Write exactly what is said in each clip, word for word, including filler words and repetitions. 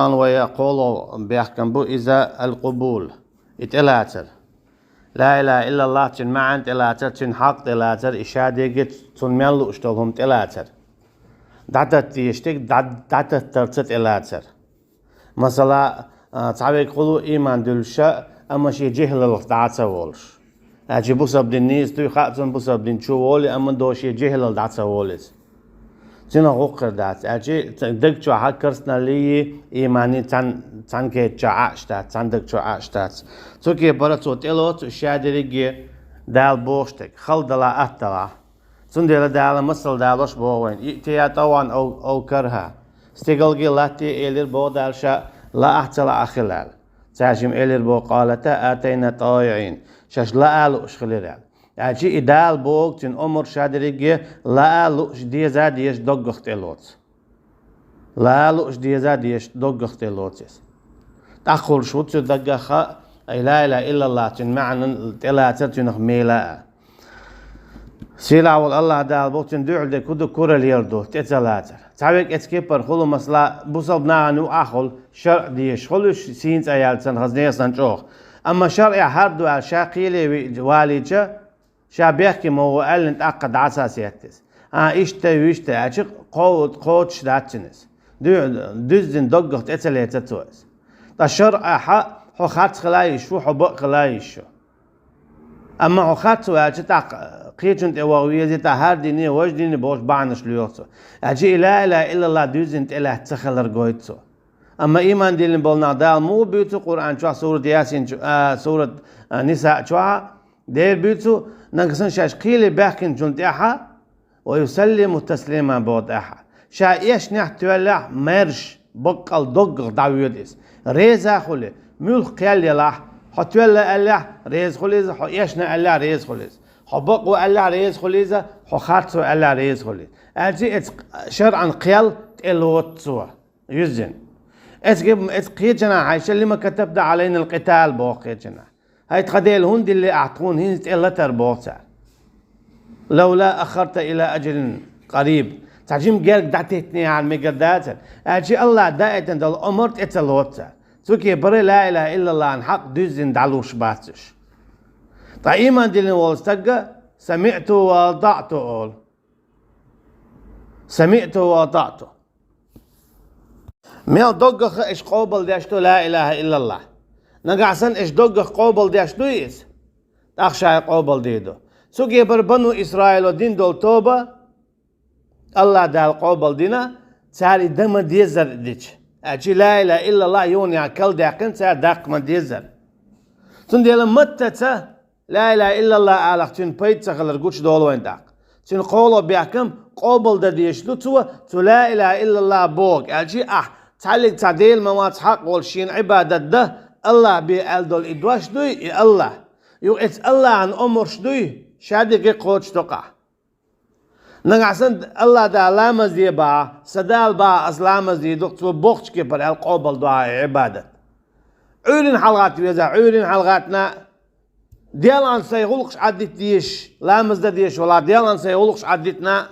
Ан вая кхоло бехкам бу иза аль-къубул. И тӀелацар. Ла илаха иллаллах, цуьнан маьӀна тӀелацар, цуьнан хьакъ тӀелацар, и шадерриге цунна мел лууш долу хӀума тӀелацар. ДӀататта дезаш дерг дӀа-, дӀататтарца тӀелацар. Масала, а, цхьа верг хуьлу ийман дуьллуш, амма шен жехӀлаллах дӀа а ца волуш. Аьлчи бусалба дин нийса дуй хаьа цунна, бусалба дин чу волий, амма дош шен жехӀлалла дӀа ца волу иза. Цуьнан гӀуллакх хир дац. Аьлчи ц-, даг чохь а керстаналлий, ийманий цхьаьна, цхьаьна кечча Ӏаш дац, цхьаьна даг чохь Ӏаш дац. Цу кепара цо тӀелоцу шадерриге Дала бохуш дерг, хала далахь, атта далахь. Цундела Дала масал далош боху вайна: «Иътия тӀавъан ав, ав карха». Стигалге, латте элира боху Дала ша лаахь а, ца лаахь а хила аьлла. Цаьршимма элира боху: «Къалата атайна тӀаиӀин». Шаьш лаа а лууш хилира аьлла. Аьлчи и Дала боху, цуьнан омар шадерриге лаа а лууш, деза а дезаш доггах тӀелоцу. Лаа а лууш, деза а дезаш доггах тӀелоцу иза. ТӀаккха хуьлуш ву цу даггах а, ай ла илаха иллаллах, цуьнан маьӀна тӀелацар цуьнах мела а. Сийлахь волу АллахӀ Дала боху, цуьнан дуьхьал дерг хӀун ду, куралла ду, тӀе ца лацар. Цхьа верг эцу кепара хуьлу, масала, бусалба нахана юкъахь хуьлу, шарӀ дезаш хуьлуш, сийна цӀа яьлла санна, хаза нехан санна чӀогӀа. Амма шарӀехь хӀара ду аьлла, ша кхеле ви-, валийча, ша бехке ма ву аьллина, тӀаккха дӀа а ца сеттаза. А, иштта, вуьшта аьлча, кхо-, кхочуш дац цуьнан иза. Дуь-, дуьззина доггах тӀе ца лецар цо иза. Ткъа шарӀехь хьо харц хила йиш ву, хьо бакъ хила йиш ю. Амма хьо харц ву аьлча, тӀаккха кхечунна тӀе ваха везий, тӀаккха хӀара дине, важа дине бохуш бахьанаш лоьху цо. Аьлча и ла илаха иллаллах дуьззина тӀелаьцна ца хилар гойту цо. Амма ийман диллина болу нах Дала муха буьйцу Къуръан чохь, сурат Ясин чу-, а, сурат, а, Ниса чохь, дера буьйцу, нагахь санна шаьш кхеле баьхкинчунна тӀаьхьа, «Ва юсаллиму таслима» боху тӀаьхьа. Ша эшнехь, тоьллехь, маьрша, баккъал доггах дӀавоьду иза. Реза а хуьлий, муьлхха кхел елахь, хьо тоьлла аьллехь, реза хуьлу иза, хьо эшна аьллехь, реза хуьлу иза. Хьо бакъ ву аьллехь, реза хуьлу иза, хьо харц ву аьллехь, реза хуьлу иза. Аьлча эцу шарӀан кхел тӀелоцу цо. Юьззина. Эцу гиб-, эцу кхечанахь хьайша: «Лима катабта Ӏалайнал къитал», боху кхечанахь. «ХӀай тхан Дела, хӀунда диллий ахь тхуна хӀинца тӀе латар?» боху цара. «Лавла аххартана ила аджалин къариб». Цхьа жима герга дӀатеттинехьара мегар дацара. Аьлча АллахӀа даийтина долу омар тӀе ца лоцу цара. Цу кепара ла илаха иллаллахӀан хьакъ дуьззина дӀалуш бац уьш. Ткъа ийман диллина волу стага: «СамиӀту ва атаӀту», олу. «СамиӀту ва атаӀту». Мел доггах а аш къобалдеш ду ла илаха иллаллах. Нагахь санна аш доггах къобалдеш дуй иза, тӀаккха ша и къобалдийр ду. Цу кепара Бану Исраило дина долу тоба АллахӀ Дала къобалдина, цара и дан ма-деззара дича. Аьлча ла илаха иллаллах юханехьа калдаьккхина, цара даккха ма-деззара. Цундела маттаца ла илаха иллаллах алахь, цуьнан пайда ца хилар гучудолу вайн тӀаккха. Цуьнан кхоло бехкам къобалдан дезаш ду цо, цу ла илаха иллаллах бохург. Аьлча ахь цхьаьллиг цхьа Дела ма вац хьакъ волуш шена Ӏибадат дан, АллахӀ бен аьлла долу и дош дуй, и АллахӀ. Юха эцу АллахӀан омарш дуй, шадерриге кхочушдокъахь. Нагахь санна АллахӀ Дала ламаз де бахьа, сан Дала бахьа ас ламаз дийр ду-кх, цо бохучу кепара аьлла къобалдо ахь и Ӏибадат. Ӏуьйрина хьалагӀатта везахь, Ӏуьйрина хьалагӀаттана, делахь сайн гӀуллакхаш Ӏаддита дезаш, ламаз дан дезаш валахь, делахь сайн гӀуллакхаш Ӏаддитана.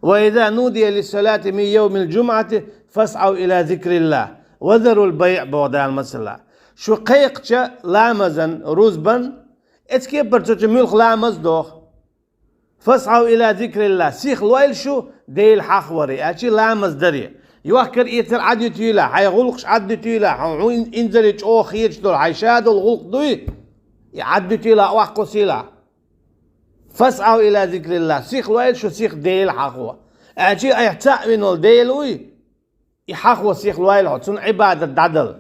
«Ва иза нудия лиссалати мин йовмил джумъати фасъав ила зикриллах, ва зарул байъ», боху Дала масала. Шу кхайкхича ламазан, рузбан, эцу кепара цу чу муьлха ламаз доху. «Фасъав ила зикриллах», сиха лойла шу Дела хьахаваре, аьлча ламаз даре. Йохкар-эцар Ӏаддуьтийла, хьайн гӀуллакхаш Ӏаддуьтийла, хьо хьуна инзаре чӀогӀа хеташ долу, хьайн шадолу гӀуллакх дуй, и Ӏаддуьтийла, охьакхуссийла. «Фасъав ила зикриллах», сиха лойла шу сиха Дела хьахо. Аьлча айхьа цхьаъ вина волу Дела вуй, и хьахо сиха лойла хьо, цунна Ӏибадат дӀадала.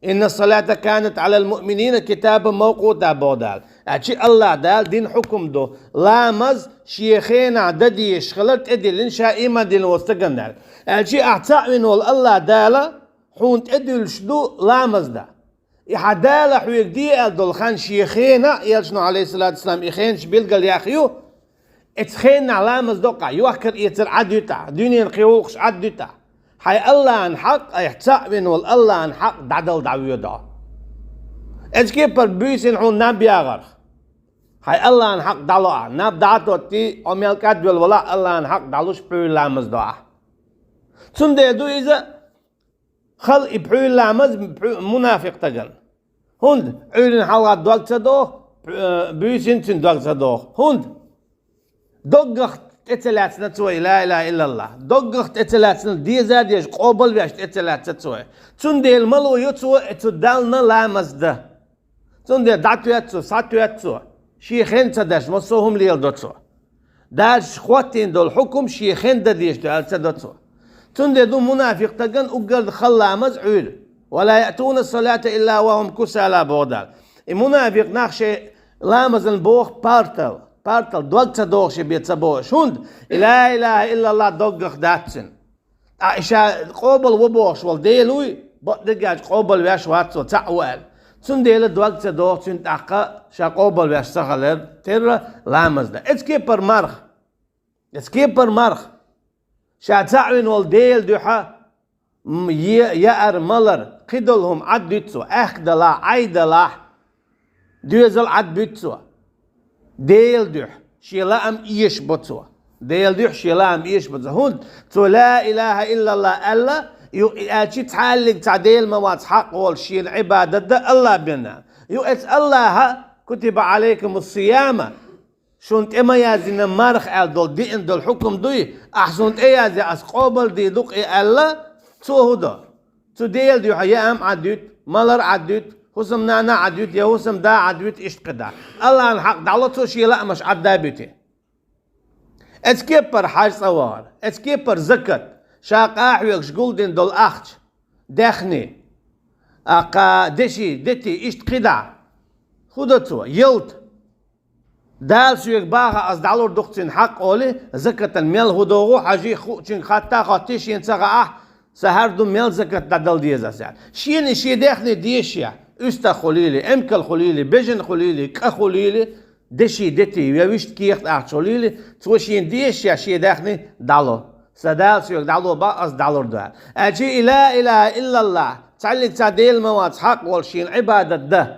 «Инна салата канат алал муъминина китабан мавкъута», боху Дала. Аьлча АллахӀ Дала дина хьукум ду, ламаз шен хенахь дан дезаш хилар тӀедиллина ша ийман диллина волу стагана аьлла. Аьлча ахь цхьаъ вина волу АллахӀ Дала хьуна тӀедуьллуш ду ламаз дан. И хьан Дала хьоьга де аьлла долу хан шен хенахь, элчано, алейхиссалату вассалам, и хенаш билгал яхъю, эцу хенахь ламаз доккхахь, йохкар-эцар Ӏаддуьтахь, дуьненан кхин гӀуллакхаш Ӏаддуьтахь, хьайн АллахӀан хьакъ, айхьа цхьаъ вина волу АллахӀан хьакъ дӀадала дӀавоьду хьо. Эцу кепара буьйсина хьуна наб ягӀарх. Хьайн АллахӀан хьакъ дӀало ахь, наб дӀа а тоттий, хьо мел кӀадвелла валахь, АллахӀан хьакъ дӀалуш пхьуьйра ламаз до ахь. Цундела ду иза, Хала и пхьуьйра ламаз пхьу-, мунафикъ стагана. ХӀунда? Ӏуьйранна хьалха дог ца доху, пхьу-, э, буьйсанна цуьнан дог ца доху. ХӀунда? Доггах тӀе ца лаьцна цо и ла илаха иллаллах. Доггах тӀе ца лаьцна, деза а дезаш, къобал а веш тӀе ца лаьцна цо. Цундела мало йо цо, э, цу Далла ламаз дан. Цундела дӀатоьтту цо, схьатоьтту цо. Шен хен ца деш, массо а хӀума леладо цо. Дала хӀоттийна долу хьукум шен хен дан дезаш ду аьлла ца до цо. Цундела ду мунафикъ стагана уггар хала ламаз Ӏуьйра. «Ва ла яътуна салата илла ва хум кусала», боху Дала. И мунафикъ нах шайн ламазан боху партал, партал дог ца дохуш бен ца бохуш. ХӀунда? И ла илаха иллаллах доггах дац цуьнан. Ткъа и ша къобал ву бохуш волу Дела вуй, бакъдерг аьлча къобал веш вац цо, цхьаъ ву аьлла. Цундела дог ца доху цуьнан тӀаккха ша къобал веш ца хилар терра ламаз дан. Эцу кепара марха. Эцу кепара марха. Ша цхьаъ вина волу Дела дуьхьа, м, е-, яар, малар, кхидолу хӀума Ӏад дуьту цо, аьхка далахь, Ӏай далахь, доьзал Ӏад буьту цо. Дела дуьхьа, шен лаам эшабо цо. Дела дуьхьа, шен лаам эшабо цо. ХӀунда? Цо ла илаха иллаллах аьлла, ю-, и аьлчи цхьаьллиг цхьа Дела ма вац хьакъ волуш шена Ӏибадат дан Аллах бен. Ю эцу Аллаха, кутиба алайкумус сияма, шуна тӀе ма яздина марха аьлла долу, деана долу хьукум дуй, ахь суна тӀе язъе, ас къобал дийр ду-кх и аьлла, цо хӀун до? Цу Дела дуьхьа яам Ӏад юьту, малар Ӏад юьту, хӀусамнана Ӏад юьту, я хӀусамда Ӏад юьту, иштта кхидӀа. Аллахьан хьакъ дӀало цо шен лаамаш Ӏад дан буьту. Эцу кепара хьаж цӀа вахар, эцу кепара закат, ша къахьоьгуш гулдина долу ахча, даьхни, а кха деши, дети, иштта кхидӀа. ХӀун до цо? Ялта. Дала соьга баха ас дӀалур ду-кх цуьнан хьакъ олий, закатан мел хӀун догӀу, хьажий хуучуьнга хатта а хоттий, шена ца хаахь, сан хӀара ду мел закат дӀадала деза ас аьлла. Шена и шен даьхни дезаш я, уьстагӀ хуьлийла, эмкал хуьлийла, бежана хуьлийла, кӀа хуьлийла, деши, дети, я вуьшта кехат ахча хуьлийла, цо шена дезаш я шен даьхни дӀало. Сан Дала соьга дӀало баха ас дӀалур ду аьлла. Аьлчи и ла илаха иллаллах, цхьаьллиг цхьа Дела ма вац хьакъ волуш шена Ӏибадат дан.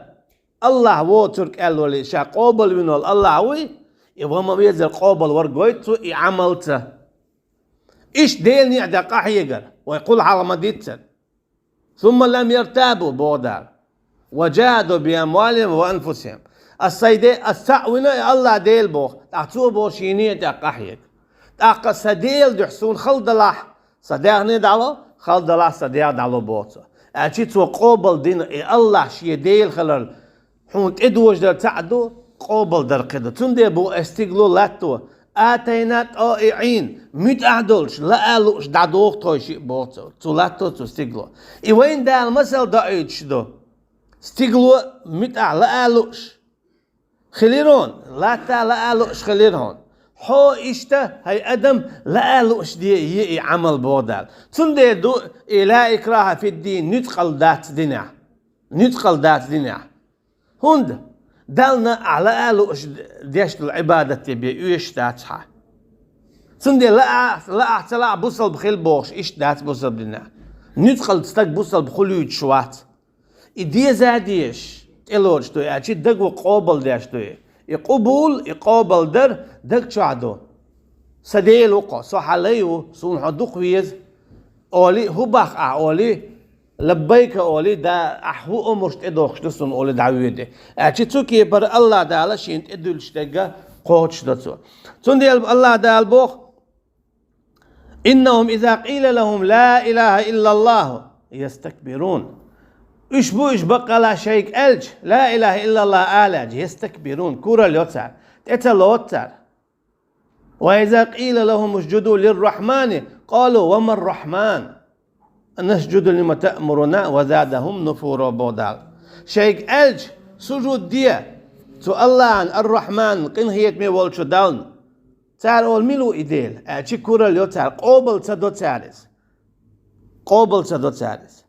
Аллах воцург аьлла вале, ша къобал вина волу Аллах вуй, и ван ма везар къобал вар гойту цо и Ӏамалца. Иштта Делан некъа тӀе къахьегар, вай кхул хьалха ма диццара. Сумма лам яртабу, боху Дала. Ва джахаду би амвалихим ва анфусихим. Ас сайн де, ас цхьаъ вина и Аллах Дела боху, тӀаккха цо боху шен некъа тӀе къахьега. ТӀаккха сан Дела дуьхьа суна хала далахь, сан даьхни дӀало, хала далахь, сан даьхни дӀало боху цо. Аьлчи цо къобал дина и Аллах шен Дела хилар хьуна тӀедожадар цхьаъ ду, къобал дар кхин ду. Цундела бу ас стигло латто, атайна тӀоиӀин, муьтӀахь долуш, лаа лууш дӀадоху тхойшиъ боху цо. Цу латто цу стигло. И вайна Дала масал доуьйтуш ду. Стигло муьтӀахь лаа лууш хилира хьуна, латта лаа лууш хилира хьуна. Хьо иштта, хӀай адам, лаа лууш де е и Ӏамал боху Дала. Цундела ду и ла икраха фиддин, нуьцкъала дац динехь. Нуьцкъала дац динехь. ХӀунда? Дална ахь лаа лууш деш долу Ӏибадат де бен оьшуш дац хьан. Цундела лаахь, лаахь ца лаахь бусалба хила бохуш, иштта дац бусалба динехь. Нуьцкъала стаг бусалба хуьлуьйтуш вац. И деза а дезаш, тӀелоцуш ду, аьлчи даго къобал деш ду. И къубул, и къобал дар даг чохь ду. Сан Дела ву кхо, со хьан лай ву, суна хьо дукха веза. Олий, хӀун бах ахь олий, лаббайка олий, да, ахь хӀун омраш тӀедохуш ду суна олий дӀавоьде. Аьлчи цу кепара Аллах Дала шена тӀедуьллуш дерг кхочуш до цо. Цундела Аллах Дала боху, «Иннахум иза къийла лахум ла илаха иллаллаху ястакбирун». Уьш бу уьш баккъала шайга аьлча, ла илаха иллаллах алаьлча, ястакбирун, куралла йо цара, тӀе ца лоцу цара. «Ва иза къийла лахум усджуду лиррахмани, къалу ва маррахман, анасджуду лима таъмуруна ва задахум нуфура», боху Дала. Шайга аьлча, сужуд де цу Аллахьан, Ар-Рахман, къинхетаме волчу Дална. Цара олу, мила ву и Дела? Аьлчи куралла йо цара, къобал ца до цара иза. Къобал ца до цара иза.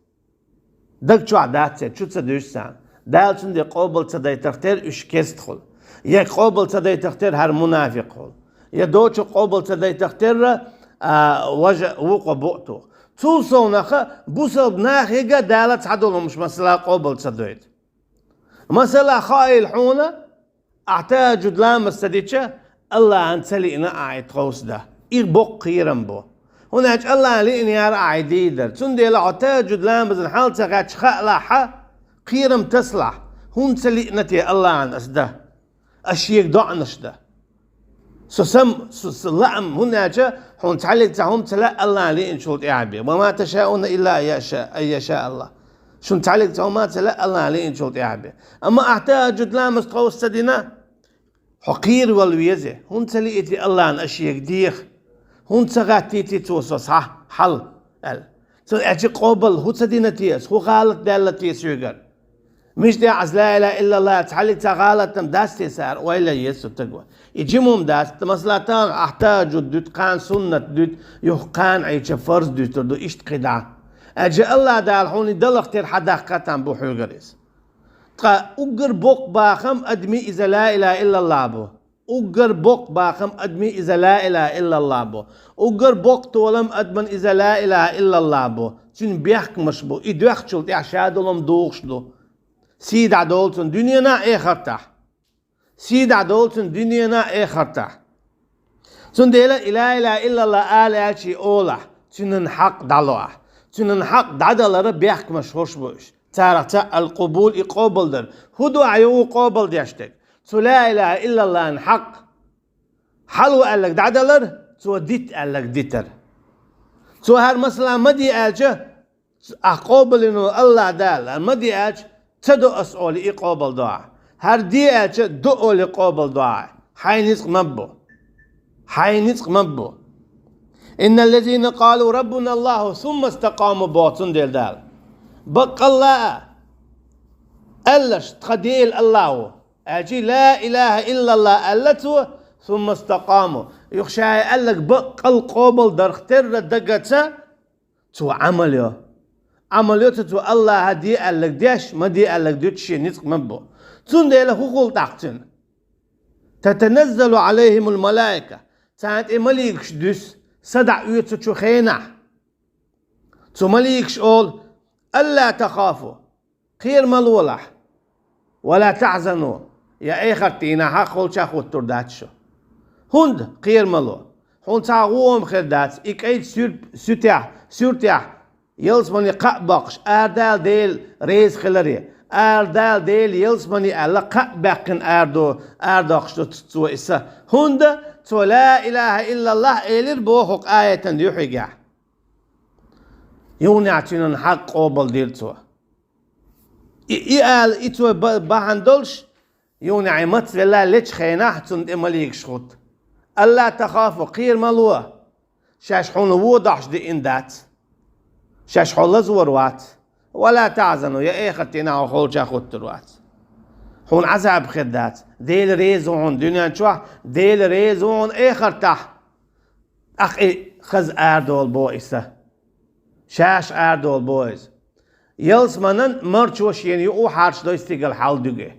Даг чохь дац церан, чу ца дуьсу царна. Дала цундела къобал ца дайтарх тера уьш керстахула. Я къобал ца дайтарх тера хӀара мунафикъхула. Я дочу къобал ца дайтарх терра, а, важа вукъа буътух. Цул совнаха бусалба нахега Дала цхьадолу хӀумаш масала къобал ца дойту. Масала хаийла хьуна, ахь тахӀажжуд ламаз ца дича, Аллахьан ца лиъна ахь и тховса дан. И боккха кхерам бу. ХӀунда аьлча Аллахьа лиъна яр ахь дийр дар. Цундела хьо тахӀажжуд ламазан хьал ца гӀаьттача хаалахь, кхерам тасалахь, хӀунда ца лиъна те Аллахьан ас да? Ас шега доӀанаш да. Со сам, со, со лаам, хӀунда аьлча хьуна цхьаллиг цхьа хӀума ца лаьа Аллахьа лиъначул тӀехьа бен. «وما تشاءون إلا أن يشاء، أن يشاء الله». Шуна цхьаллиг цхьа хӀума ца лаьа Аллахьа лиъначул тӀехьа бен. Амма ахь тахӀажжуд ламаз тховса ца дина, хьо кхеравала веза, хӀунда ца лиъна те Аллахьан ас шега деха, хӀунда ца гӀаттийта те цо со схьа хьал, аьлла. Цо аьлча къобал хӀун ца дина те ас, хӀун гӀалат даьлла те соьгара? Мишта дац ла илахӀа иллаллахӀ, цхьаллиг цхьа гӀалат-м дац те сара, ойла е цу тага. И жима хӀума дац, масала, тахана ахь тахӀажжуд дуьту, кхана суннат дуьту, юха кхана Ӏийча фарз дуьтур ду, иштта кхидӀа. Аьлча Аллахьа Дала хьуна и далахь тера хьадаккха там бу хьоьгара иза. Ткъа уггар боккха бахам адамий иза ла илахӀа иллаллахӀ бу. Уггар боккха бахам адамий иза ла илахӀа иллаллахӀ бу. Уггар боккха толам адаман иза ла илахӀа иллаллахӀ бу. Цуьнан бехкамаш бу. И доьхначул тӀехьа шадолам духуш ду. Сий дӀадолу цунна дуьненахь а, эхартахь. Сий дӀадолу цунна дуьненахь а, эхартахь. Цундела и ла илахӀа иллаллахӀ ала аьлча и олахь, цуьнан хьакъ дӀало ахь. Цуьнан хьакъ дӀадалара бехкамаш хӀорш бу уьш. Царах цхьаъ аль-къубул, и къобалдар. ХӀун ду ахь юха къобал деш дерг? Цу ла илахӀа иллаллахӀан хьакъ. Хьал ву аьлларг дӀадалар, цо дит аьлларг дитар. Цо хӀара масала ма де аьлча, ахь къобалйина ву Аллахьа Дала, хӀара ма де аьлча, ца до ас олий и къобал до ахь. ХӀара де аьлча, до олий къобал до ахь. Хьайн ницкъ ма бу. Хьайн ницкъ ма бу. «إن الذين قالوا ربنا الله ثم استقاموا», боху цундела Дала. Баккъалла а, аьлларш, тхан Дела Аллахь ву. Аьлча ла илахӀа иллаллахӀ аьлла цо, «ثم استقاموا». Юха ша аьлларг баккъал къобал дарх терра дагаца, цо Ӏамал йо. Ӏамал йо цо, цо Аллахьа де аьлларг деш, ма де аьлларг дуьтуш шен ницкъ ма бу. Цундела хӀун хуьлу тӀаккха цуьнан? «تتنزل عليهم الملائكة». Царна тӀе маликаш дуьсу, садаӀа оьцучу хенахь. Цу маликаш олу: «ألا تخافوا», кхера ма лолахь, «ولا تحزنوا», я эхарт дийнахь холчохь хӀуттур дац шу. ХӀунда кхера ма ло? Хьуна цхьа гӀо-м хир дац, и кӀайчу суьртехь, суьртехь, ялсамане кхаъ боккхуш, арадала Дела реза хиларе, арадала Дела ялсамане аьлла кхаъ баьккхина арадо, арадоккхуш ду цо и са. ХӀунда цо ла илахӀа иллаллахӀ элира боху хӀокху аятан юьхьигехь. Юханехь цуьнан хьакъ къобал дира цо. И, и ала, и цо ба-, бахьана долуш, юханехь и мацвелла лечу хенахь цунна тӀе маликаш хӀутту. «ألا تخافوا», кхера ма ло. Шаьш хьуна вон дохьуш диъна дац. Шаьш хьо лазор вац. «ولا تحزنوا», я эхарт дийнахь хьо холчохь хӀуттур вац. Хьуна Ӏазаб хир дац. Дела реза ву хьуна дуьнен чохь, Дела реза ву хьуна эхартахь. ТӀаккха и хаза арадолу боху и са. Шаьш арадолу боху иза. Ялсаманан марчо шена юкъа хьарчадой стигала хьал дуьге.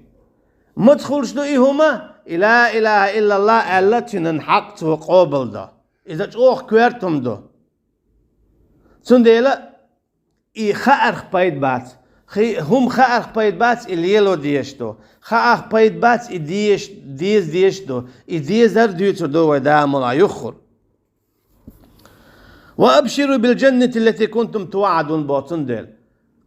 Маца хуьлуш ду и хӀума? И ла илахӀа иллаллахӀ аьлла, цуьнан хьакъ цо къобал до. Иза чӀогӀа коьрта хӀума ду. Цундела и хаарх пайда бац. Хи-, хӀума хаарх пайда бац, и лело дезаш ду. Хаах пайда бац, и дезаш, деза дезаш ду. И дезар дуьйцур ду вай Дала мула юххур. «وأبشروا بالجنة التي كنتم توعدون», боху цундела.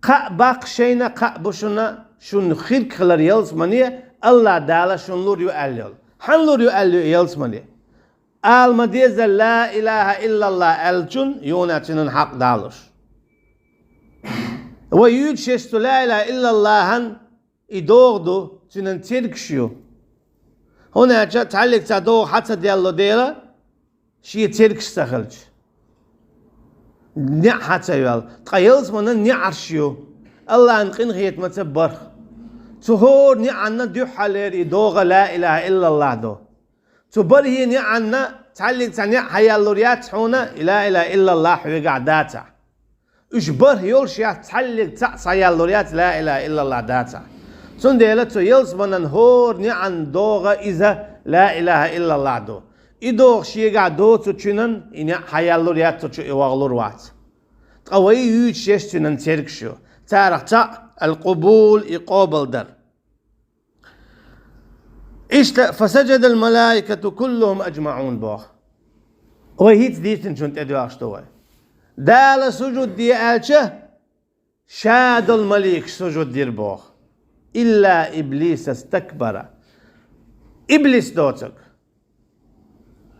Кхаъ баккха шайна, кхаъ бу шуна, шуна хирг хилар ялсамане, Аллахь Дала шуна лур ю аьлла йолу. Хьан лур ю аьлла ю ялсамане? Ала ма деза ла илахӀа иллаллахӀ аьллачун, юна цуьнан хьакъ далуш. Вай юьйцуш еш цу ла илахӀа иллаллахӀан и догӀа ду, цуьнан цергаш ю. ХӀунда аьлча цхьаллиг цхьа догӀа хьан ца делло дела, шен цергаш ца хилча. НеӀ хьан ца йоьллу, ткъа ялсаманан неӀарш ю. Аллахьан къинхетамаца барх. Цу хӀора неӀанна дуьххьалера и догӀа ла илахӀа иллаллахӀ ду. Цу бархӀе неӀанна цхьаллиг цхьа неӀ хьан яьллур яц хьуна, и ла илахӀа иллаллахӀ хьоьгахь дацахь. Уьш бархӀ йолуш яц, цхьаллиг цхьаъ схьаяьллур яц ла илахӀа иллаллахӀ дацахь. Цундела цу ялсаманан хӀора неӀан догӀа иза ла илахӀа иллаллахӀ ду. И догӀа шегахь доцучуьнан и неӀ хьан яьллур яц, цу чу и вагӀлур вац. Ткъа вай юьйцуш еш цуьнан цергаш ю. Царах цхьаъ аль-къубул, и къобалдар. Иштта, «فسجد الملائكة كلهم أجمعون», боху. Вай хӀинца дийцинчунна тӀедоьгӀуш ду вай. Дала сужуд де аьлча, ша долу маликаш сужуд дира боху. Илла иблиса стакбара. Иблис доцург.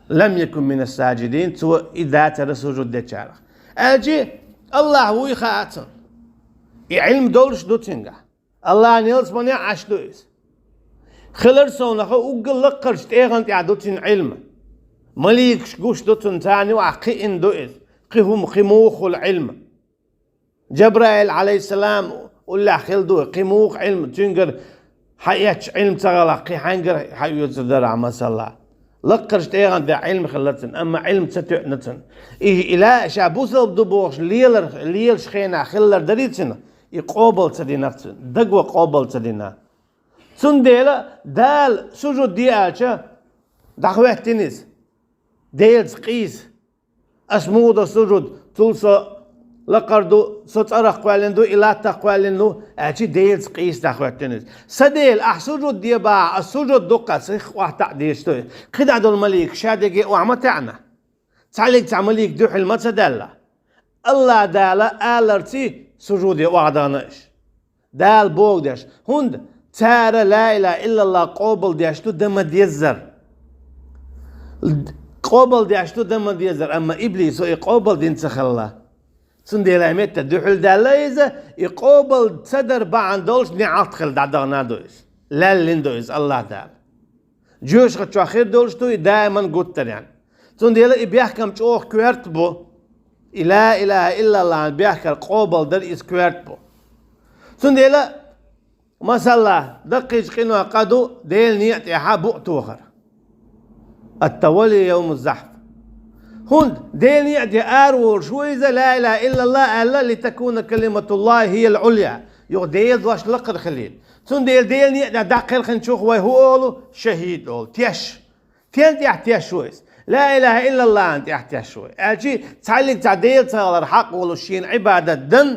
Лам якун мина саджидин, цо и дацара сужуд дечарах. Аьлча, Аллахь вуй хаьа цунна. И Ӏилма долуш ду цуьнгахь. Аллахьан ялсаманехь Ӏаш ду иза. Хилар совнаха уггар лаккхарчу тӀегӀан тӀехь ду цуьнан Ӏилма. Маликаш гуш ду цунна, царна юкъахь кхиъна ду иза. Кхин хӀума, кхин муха хуьлу Ӏилма. Джабраил, Ӏалайхиссалам, уллехь хилла ду, кхин муха Ӏилма, цуьнгара хьаэцча Ӏилма ца хилахь, кхин хьаьнгара хьаоьцур дара, масала. Лаккхарчу тӀегӀан тӀехь Ӏилма хилла цуьнан, амма Ӏилма ца тоьъна цуьнан. И, и ла ша бусалба ду бохуш лелар, лелаш хенахь хилар дарий цуьнан, и къобал ца дина цуьнан, дагван къобал ца дина. Цундела Дала сужуд де аьлча, дӀахӀоьттина иза. Делаца къийса. Ас муха до сужуд, цул со лакхара ду, со цӀарах кхоьллина ду, и латтах кхоьллина ду, аьлча Делаца къийса дӀахӀоьттина иза. Сан Дела, ахь сужуд де бахьа, ас сужуд ду-кх, ас сих охьатаӀа дезаш ду. КхидӀа долу малик ша дерриге охьа ма таьӀна. Цхьаллиг цхьа малик дуьхьал ма ца даьлла. Аллахь Дала аларций сужуде охьадахана иш. Дала боху деш. ХӀунда цара ла илаха иллаллах къобал деш ду дан ма-деззара. Къобал деш ду дан ма-деззара, амма иблисо и къобал дина ца хилла. Цундела метта дуьхьал даьлла иза, и къобал ца дар бахьана долуш неӀалт хилла дӀадахана ду иза. Лаьллина ду иза Аллахь Дала. Жоьжахати чохь хир долуш ду и даиман гуттаренна. Цундела и бехкам чӀогӀа коьрта бу. И ла илаха иллаллахьан бехкар къобал дар иза коьрта бу. Цундела, масала, даккхийчу къинойн къа ду Делан некъа тӀехьа буа тохар. Ат-тавалли йовмаз-захф. ХӀунда Делан некъа тӀе ара волуш ву иза, ла илаха иллаллах аьлла, литакуна калиматуллахи хӀиял Ӏулйа. Юха Делан дош лакхара хилийла. Цундела Делан некъа тӀехь дӀакхелхинчух вай хӀун олу? ШахӀид олу. Теш. Стен тӀехь теш ву иза? Ла илаха иллаллахьан тӀехь теш ву. Аьлчи, цхьаллиг цхьа Дела ца хилар хьакъ волуш шена Ӏибадат дан,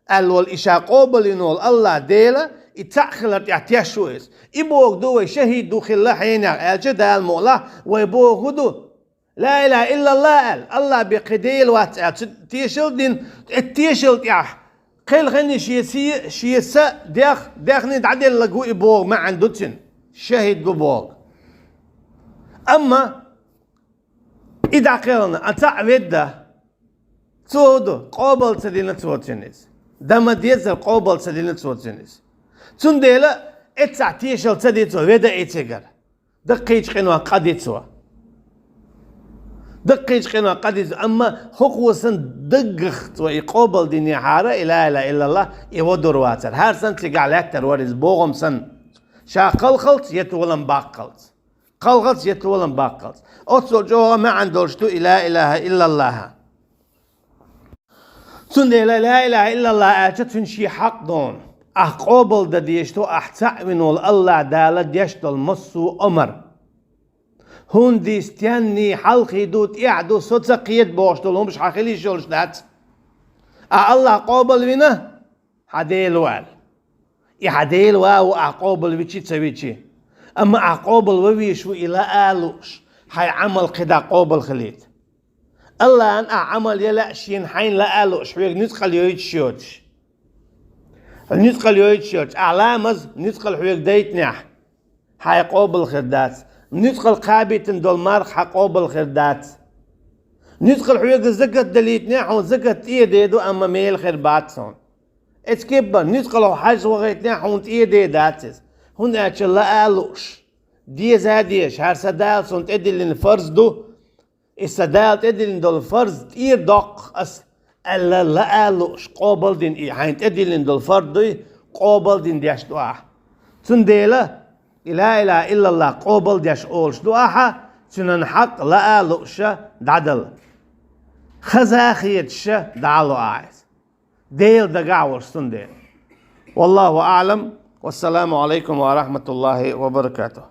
аьлла волу и ша къобалйина волу Аллахь Дела, и цхьаъ хилар тӀехь теш ву иза. И боху ду вай шахӀид ду хилла хьенех, аьлча Дала мукъалахь вай боху ду. Ла илаха иллаллах аьлла, Аллахь бен кхин Дела вац аьлла, цу тешал дина, тӀе тешал тӀехь кхелхина шен се, шен са дехна, дехна дӀаделлаг ву и боху маьӀна ду цуьнан. ШахӀид ву боху. Амма и дӀакхелхина, а цхьаъ ведда, цо ду, къобал ца дина цо цуьнан иза. Дан ма-деззара къобал ца дина цо цуьнан иза. Цундела эццахь тешал ца ди цо, веда и цигара. Даккхийчу къинойн къа ди цо. Даккхийчу къинойн къа ди цо, амма хӀокхо санна даггах цо и къобал динехьара, и ла илаха иллаллах, и вадур вацара. ХӀара санна цигахь лаьттар вара иза бохам санна. Ша кхалхалц я толам баккхалц. Кхалхалц я толам баккхалц. Оццул чӀогӀа маьӀна долуш ду и ла илаха иллаллаха. Цундела ла илаха иллаллах аьлча, цуьнан шен хьакъ ду. Ахь къобал дан дезаш ду, ахь цхьаъ вина волу Аллахь Дала деш долу массо а омар. ХӀунда стенний хьалхий ду, тӀехь ду, со ца кхета бохуш долу хӀумаш хьан хила йиш йолуш дац. А Аллахь къобал вина, хьан Дела ву аьлла. И хьан Дела ван ву ахь къобал вичи а, ца вичи. Амма ахь къобал ван везаш ву и лаа а лууш, хьайн Ӏамал кхидӀа къобал хилийта. Аллахьан ахь Ӏамал ян лаьа шена хьайна лаа а лууш, хьоьга нуьцкъала йойтуш йоцуш. Нуьцкъала йойтуш йоцуш. Ахь ламаз нуьцкъала хьоьга дайтинехь, хьайн къобал хир дац. Нуьцкъала кхабийтина долу марха хьан къобал хир дац. Нуьцкъала хьоьга закат далийтинехь, хьуна закат тӀе а де ду, амма мела хир бац хьуна. Эцу кеппара, нуьцкъала хьо хьаьжцӀа вахийтинехь, хьуна тӀе а де дац иза. ХӀунда аьлча лаа а лууш, деза а дезаш, хӀара сан Дала суна тӀедиллина фарз ду, и сан Дала тӀедиллина долу фарз тӀера доккху ас, аьлла, лаа а лууш, къобал дина и хьайна тӀедиллина долу фарз дуй, къобал дина деш ду ахь. Цундела, и ла илаха иллаллах къобал деш олуш ду ахьа, цуьнан хьакъ лаа а лууша дӀадала. Хаза а хеташа дӀа а ло ахьа иза. Дела дагахь а волуш цундела. Валлаху аӀлам. Вассаламу Ӏалайкум ва рахматуллахи ва баракатух.